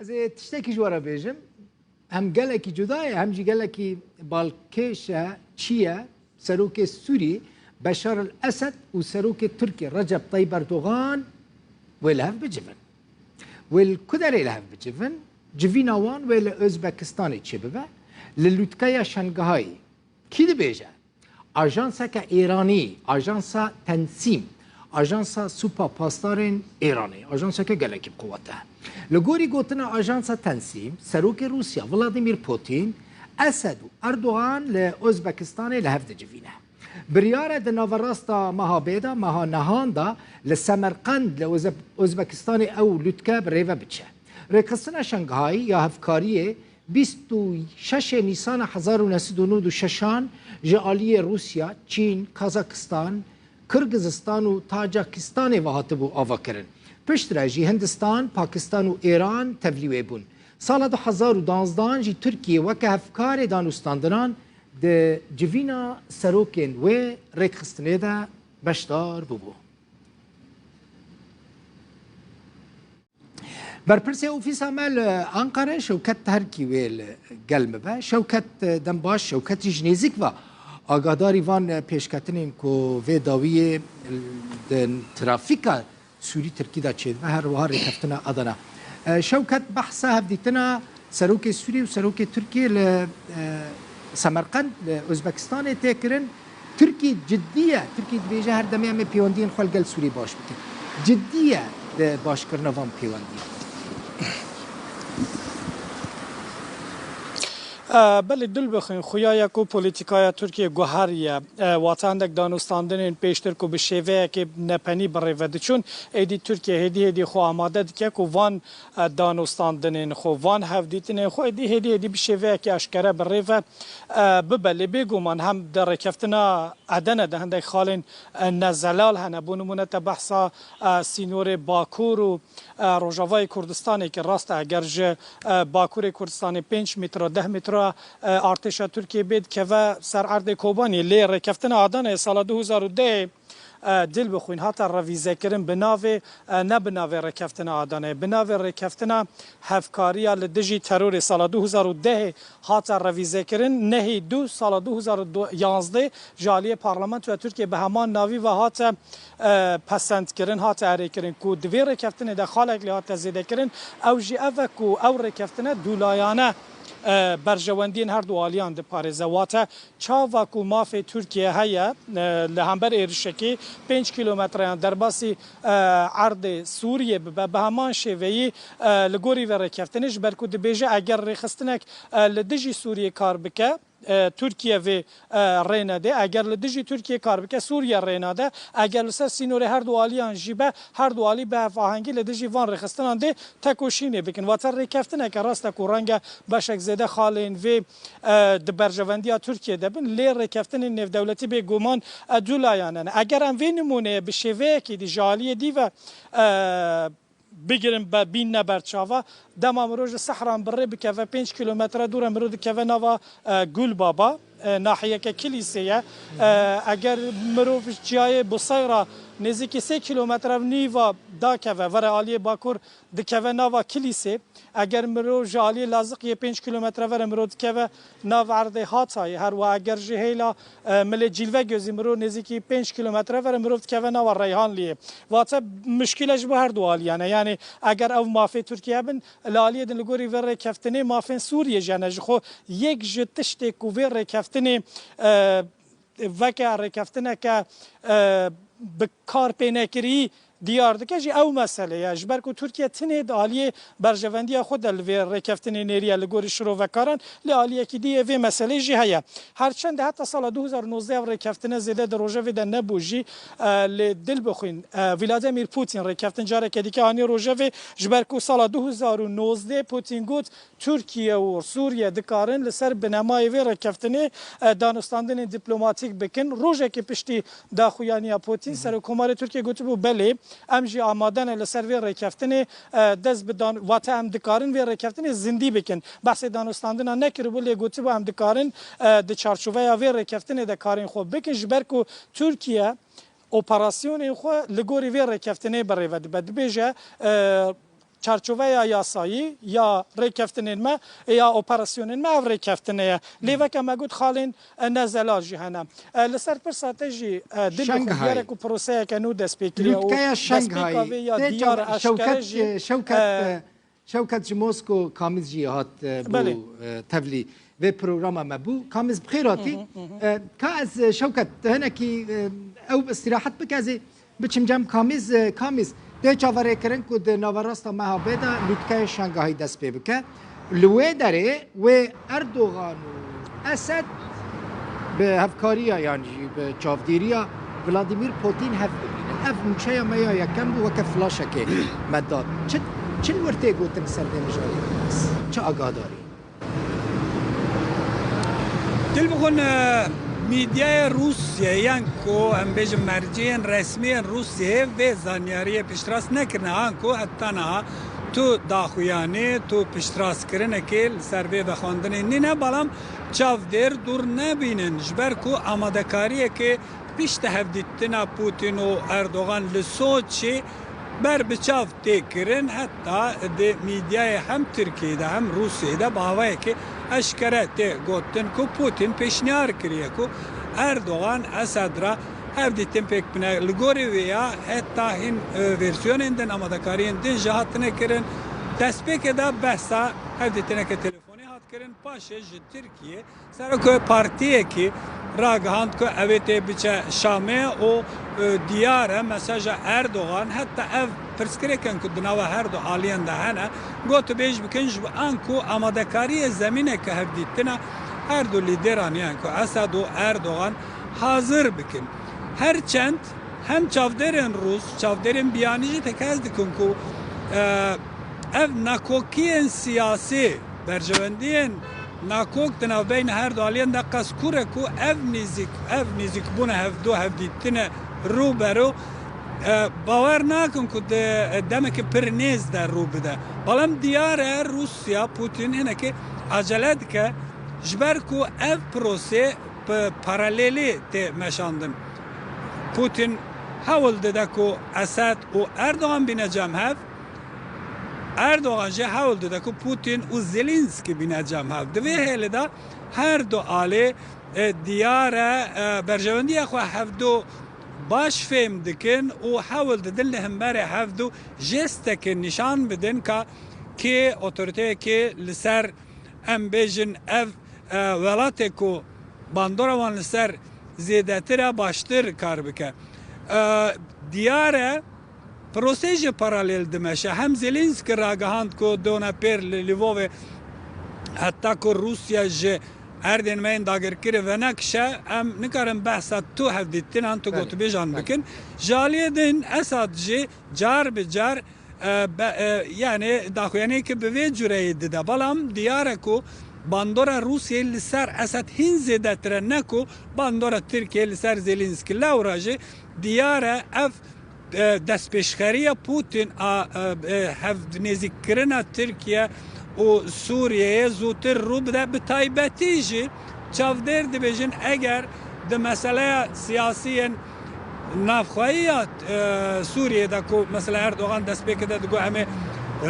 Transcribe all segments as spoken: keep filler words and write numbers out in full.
Ez ê tiştekî ji we re bêjim. Hem gelekî cuda ye, hem jî gelekî balkêş e. Çi ye? Serokê Sûrî Beşar el Esed û serokê Tirkiyê Recep Tayyip Erdogan wê li hev bicivin. Wê li ku derê li hev bicivin? Civîna wan wê li Ozbekistanê çêbibe, li lûtkeya Şangahayê. Kî dibêje? Ajanseke Êranî, ajansa Tensîm, ajansa Supa Pasdarên Êranê, ajanseke gelekî bi quwet e. Li gorî gotina ajansa Tensîm, serokê Rûsya Vladimir Putin, Esed û Erdogan li Ozbekistanê li hev dicivîne. Biryar e di naverasta meha bê de, meha nehan de li Semerqend li Oze-, Ozbekistanê ew lûtke bi rê ve biçe. Rêxistina Şanghayî ya hevkariyê bîst û şeş Nîsana hezar û neh sed û nod û şeş an ji aliyê Rûsya, Çîn, Kazakistan, Kirgizistan û Tacikistanê ve hatibû avakirin. Piştre jî Hindistan, Pakistan û Êran tevlî wê bûn. Sala du hezar û duwazdeh jî Tirkiye weke hevkarê danûstandinan di civîna serokên wê rêkxistinê de beşdar bûbû. Berpirsê ofîsa me li Ankara, Şewket Terkî wê li gel me be. Şewket, e, dem baş, Şewket jî ji nêzîk ve agadarî van, e, pêşketinên ku vê dawiyê, e, di trafîka Sûrî Tirkî de çêdibe, her wiha rêkeftina Adana. E, Şewket, behsa hevdîtina serokê Sûrî û serokê Tirkiyê li, e, Semerqend, li Ozbekistanê tê kirin. Tirkî cidî ye. Tirkî dibêje her demê em ê pêwendiyên xwe li gel Sûriyê baş bikin. Cidî ye di başkirina van pêwendiyan. E, belê dil bixwin, xuya ye ku polîtîkaya Tirkiyê guheriye. E, wate hindek danûstandinên pêştir ku bi şêveyekê nepenî bi rê ve diçûn, êdî Tirkiye hêdî hêdî xwe amade dike ku van, e, danûstandinên xwe, van hevdîtinên xwe êdî hêdî hêdî bi şêveyekî eşkere bi rê ve, e, bibe. Lê bêguman hem di rêkeftina Edene de hindek xalên, e, nezelal hene. Bo nimûne te behsa, e, sînorê Bakur û, e, Rojavayê Kurdistanê kir. Rast e, eger ji, e, Bakurê Kurdistanê pênc metre, deh metre, e, artêşa Tirkiyê bê dikeve ser erdê Kobaniyê. Lê rêkeftina Adanayê sala du hezar û dehê, e, dil bixwîn hate revîzekirin bi navê, e, ne bi navê rêkeftina Adanayê, bi navê rêkeftina hevkariya li dijî terorê sala du hezar û dehê hate revîzekirin. Nehî du sala du hezar û yanzdeh ji aliyê Parlamentoya Tirkiyê bi heman navî ve hate, e, pesendkirin, hate erêkirin ku di vê rêkeftinê de xalek lê hate zêdekirin. Ew jî ev e ku ew rêkeftine dulayane, e, berjewendiyên her du aliyan diparêze. Wate çava ku mafê Tirkiye heye, e, li hember êrişekê pênc kîlometreyan derbasî, e, erdê Sûriyê bibe, bi heman şêveyî, e, li gorî vê rêkeftinê, ji ber ku dibêje eger rêxistinek, e, li dijî Sûriyê kar bike, e, Tirkiye vê, e, rê nede. Eger li dijî Tirkiye kar bike, Sûriye rê nade. Eger li ser sînorê her du aliyan jî be, her du alî bi hevahengî li dijî van rêxistinan dê tekoşînê bikin. Wate rêkeftineke rast e ku renge beşek zêde xalên vê, e, di berjevendiya Tirkiye de bin, lê rêkeftinên nêvdewletî bêguman, e, du layan hene. Eger em vê nimûneyê bi şêveyekî dî ji aliyê dî ve, e, bigirin be, bînine ber çava. Dema mirov ji Sehran bi rê bikeve pênc kîlometre dûr e, mirov dikeve nava, e, Gulbaba, e, nahiyeke Kilîsê ye. E, eger mirov ji ciyayê Buseyra nêzîkî sê kîlometre nîva dakeve, vere aliyê Bakur dikeve nava Kilîsê. Eger mirov ji aliyê Laziqiyê pênc kîlometre vere mirov dikeve nav erdê Hatayê. Her wiha eger ji hêla, e, milê Cîlvegözî mirov nêzîkî pênc kîlometre vere mirov dikeve nava Reyhanliyê. Vate mişkîle ji bo her du aliyan e. Yanî eger ew mafê Tirkiye bin, li aliyê din li gorî vê rêkeftinê mafên Sûriyê jî hene. Ji xwe yek ji tiştê ku vê rêkeftinê, e, weke rêkeftineke, e, bi kar pê nekirî diyar dike jî ew mesele ye. Ji ber ku Tirkiye tinê di aliyê berjevendiya xwe de li vê rêkeftinê nêriye li gorî şirovekaran, lê aliyekî dî yê vê meselê jî heye. Her çend heta sala du hezar û nozdeh ev rêkeftine zêde di rojevê de nebû jî, e, lê dil bixwîn, e, Vladimir Putin rêkeftin careke dîke anî rojevê, ji ber ku sala du hezar û nozdeh Putin got, Tirkiye û Sûriye dikarin li ser binemayê vê rêkeftinê, e, danûstandinên dîplomatîk bikin. Rojekê piştî daxuyaniya Putin, Serokkomarê Tirkiye gotibû, belê, em jî amade ne li ser vê rêkeftinê, e, dest bi dan-, wate em dikarin vê rêkeftinê zindî bikin. Behsê danûstandina nekiribû, lê gotibû, em dikarin, e, di çarçoveya vê rêkeftinê de karên xwe bikin, ji ber ku Tirkiye operasyonên xwe li gorî vê rêkeftinê bi rê ve dibe. Dibêje, e, çarçoveya yasayî ya rêkeftinên me, ya operasyonên me ev rêkeftinê ye. Lê weke me got xalên, e, ne zelal jî hene. E, li ser pirsa te jî, e, Dilî Şenghayê. Xwediyarek û proseyeke nû dest pê kiriye û Lûtkeya destpêka Şenghayê. vê ya Tê diyar çav-, eşkere Şewket, jî, e, Şewket, e, e, Şewket ji Mosko Kamîz jî hat, e, bû, Belê. e, tevlî. Vê programa me bû. Kamîz bi xêr hatî. Hı hı, hı hı. E, ka ez, e, Şewket, hinekî, e, ew îstîrahet bike, ez ê biçim cem Kamîz, e, Kamîz. Tê çaverêkirin ku di naverasta meha bê de lûtkeyê Şengahî dest pê bike. Li wê derê wê Erdogan û Esed bi hevkariya yan jî bi çavdêriya Vladimir Putin hev bibînin. Ev nûçeya me ya yekem bû, weke flaşekê me da. Çi, çi li wir tê gotin ser vê mijarê? Çi agadarî? Dil bixwin, e, mîdyayê Rûsyayê yan ku em bêjin merciyên resmiyên Rûsyayê vê zanyariyê piştrast nekirine, an ku heta niha tu daxuyanî, tu piştrastkirinekê li ser vê vexwendinê nîne, belam çavdêr dûr nebînin, ji ber ku amadekariyekê pişt hevdîtina Putin û Erdogan li Soçî ber bi çav tê kirin, heta di mîdyayê hem Tirkiyê de hem Rûsyayê de bi awayekê eşkere tê gotin ku Putin pêşniyar kiriye ku Erdogan Esed re hevdîtin pêk bine. Li gorî wê ya heta hîn, e, versiyonên din, amadekariyên din jî hatine kirin. Destpêkê de behsa hevdîtineke telefonî hat kirin, paşê ji Tirkiyê Serokê partiyekî ragihand ku ew ê tê biçe Şamê û, e, diyar e mesaja Erdogan, heta ev pirsgirêkên ku di nava her du aliyên de hene, gotûbêj bikin ji bo an ku amadekariyê zemîneke hevdîtina her du lîderan, yan ku Esad û Erdogan hazir bikin. Her çend hem çavdêrên Rûs, çavdêrên biyanî jî tekez dikin ku, e, ev nakokiyên siyasî, berjewendiyên nakok di navbeyna her du aliyên de qas kûr e ku ev nêzîk, ev nêzîkbûna hevdu hevdîtine rû be rû, e, bawer nakin ku di demeke pir nêz de rû bide. Belam diyar e Rûsya, Putin hinekê acele dike, ji ber ku ev prosê bi paralelî tê meşandin. Putin hewl dide ku Esed û Erdogan bîne cem hev, Erdogan jî hewl dide ku Putin û Zelensky bîne cem hev. Di vê hêlê de her du alê, e, diyar e, e, berjewendiya xwe hevdu baş fêm dikin û hewl didin li hemberê hevdu jesteke nîşan bidin ka kê otoriteyekê li ser, em bêjin, ev, e, welatê ku bandora wan li ser zêdetir e, baştir kar bike. E, diyar e, prosê jî paralel dimeşe. Hem Zelensky ragihand ku dona pêr li Lvovê, heta ku Rûsya ji erdên me yên dagirkirî venekişe, em nikarin behsa tu hevdîtinan, tu Belê, gotûbêjan belê. bikin. Ji aliyê din Esad jî car bi car, e, be-, e, yani daxuyaniyeke bi vê cureyê dide. Belam diyar e ku bandora Rûsyayê li ser Esad hîn zêdetir e, ne ku bandora Tirkiyê li ser Zelensky. Lewra jî diyar e ev, e, destpêşxeriya Putin a, e, e, hevnêzîkkirina Tirkiye û Sûriyeyê zûtir rû bide. Bi taybetî jî çavdêr dibêjin, eger di meseleya siyasiyên navxweyî ya, e, Sûriyê de ku mesela Erdogan destpêkê de digot, em ê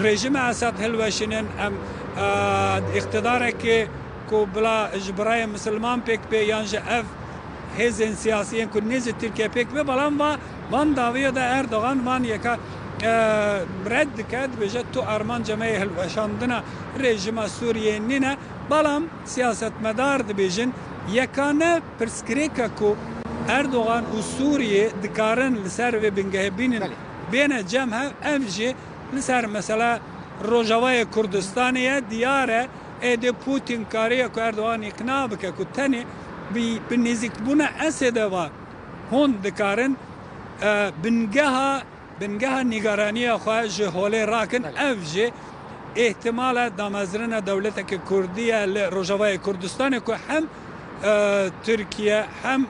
rejîma Esad hilweşînin, em, e, îqtidarekê ku bila ji birayên misilman pêk bê yan ji ev hêzên siyasiyên ku nêzî Tirkiye pêk bê, belam va, van dawiya de Erdogan van yeka, e, red dike, dibêje tu armanca me yê hilweşandina rejîma Sûriyeyê nîne. Belam siyasetmedar dibêjin, yekane pirsgirêka ku Erdogan û Sûriyê dikarin li ser vê bingehê bînin, Belê. bêne cem hev, ev jî li ser mesela Rojavayê Kurdistanê ye. Diyar e, êdî Putin kariye ku Erdogan îqna bike ku tenê bi, bi nêzîkbûna Esedê ve hûn dikarin, e, bingeha, bingeha nîgaraniya xwe ji holê rakin. Belê. Ev jî îhtimal e damezrina dewleteke Kurdî ye li Rojavayê Kurdistanê ku hem, e, Tirkiye, hem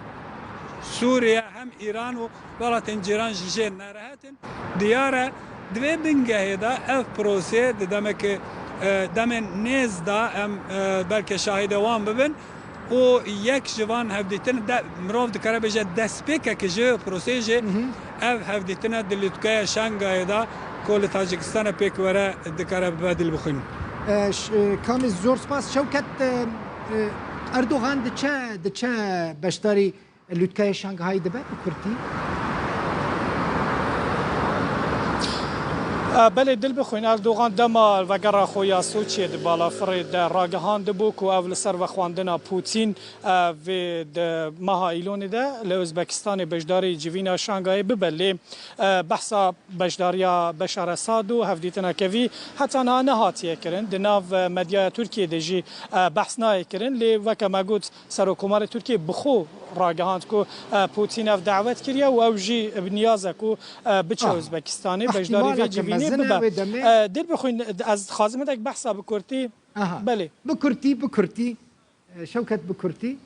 Sûriye, hem Îran û welatên cîran ji jê nerehet in. Diyar e, di vê bingehê de ev prosê di demeke, e, demên nêz de em, e, belke şahidê wan bibin û yek ji van hevdîtin de mirov dikare bêje destpêkeke ji prosê jî Hı hı. ev hevdîtine di lûtkeya Şangayê de Ku li Tacikistanê pêk were dikare bibe Dilbixwîn. E, ş-, e, Kamî, zor spas. Şewket, e, e, Erdogan diçe, diçe beşdarî lûtkeyê Şanghayê dibe bi kurtî? E, belê Dilbixwîn, Erdogan dema vegera xwe ya Soçiyê di balafirê de ragihandibû ku ev li ser vexwendina Putin, e, vê di meha Îlonê de li Ozbekistanê beşdarî civîna Şangayê bibe. Lê, e, behsa beşdariya Beşar Esad û hevdîtina kevî heta niha nehatiye kirin. Di nav, e, medyaya Tirkiyê de jî, e, behs nayê kirin. Lê weke me got, Serokkomarê Tirkiyê bi xwe ragihand ku, e, Putin ev dawet kiriye û ew jî bi niyaz e ku, e, biçe Aha. Ozbekistanê, beşdarî vê Îhtîmaleke civînê mezin e bibe. Wê demê. E, Dilbixwîn, ez dixwazim hindek behsa bi kurtî. Aha. Belê. Bi kurtî, bi kurtî. E, Şewket, bi kurtî.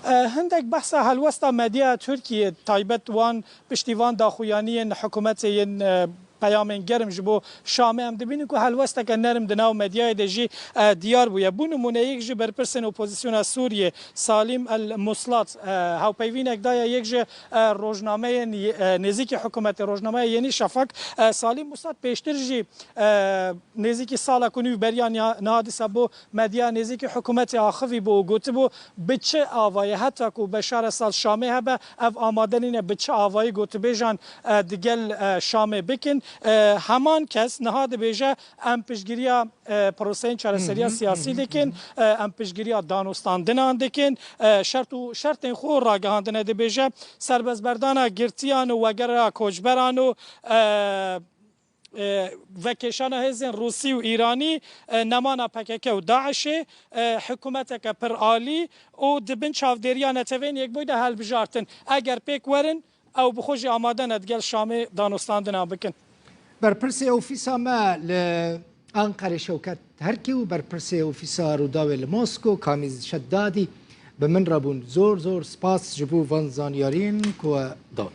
E, hindek behsa helwesta medyaya Tirkiyê, taybet wan piştî van daxuyaniyên hikûmetê yên, e, peyamên germ ji bo Şamê em dibînin ku helwesteke nerm di nav medyayê de jî, e, diyar bûye. Bo nimûne yek ji berpirsên opozisyona Sûriyê, Salîm El Muslat, e, hawpeyvînek daye yek ji, e, rojnameyên, e, nêzîkî hikûmetê, rojnameya Yenî Şafak. E, Salîm Muslat pêştir jî, e, nêzîkî salek û nîv beriya niha, niha dîsa bo medya nêzîkî hikûmetê axivî bû û gotibû, bi çi avayî heta ku Beşar Esad Şamê hebe, ev amade nîne bi çi avayî gotibêjan, e, digel, e, Şamê bikin. E, heman kes niha dibêje, em piştgiriya, e, proseyên çareseriya Hı hı, siyasî hı hı, dikin, hı hı. E, em piştgiriya danûstandinan dikin, e, şert û şertên xwe ragihandine, dibêje, serbestberdana girtiyan û wegera koçberan û, e, e, vekêşana hêzên Rûsî û Îranî, e, nemana P K K û DAIŞê, e, hikûmeteke pir alî û di bin çavdêriya Neteweyên Yekbûyî de hilbijartin. Eger pêk werin, ew bi xwe jî amade ne digel Şamê danûstandinan bikin. Berpirsê ofîsa me li Anqerê Şewket Herkî û berpirsê ofîsa Rûdawê li Mosko Kamîz Şeddadî bi min re bûn. Zor zor spas ji bo van zanyariyên ku we dan.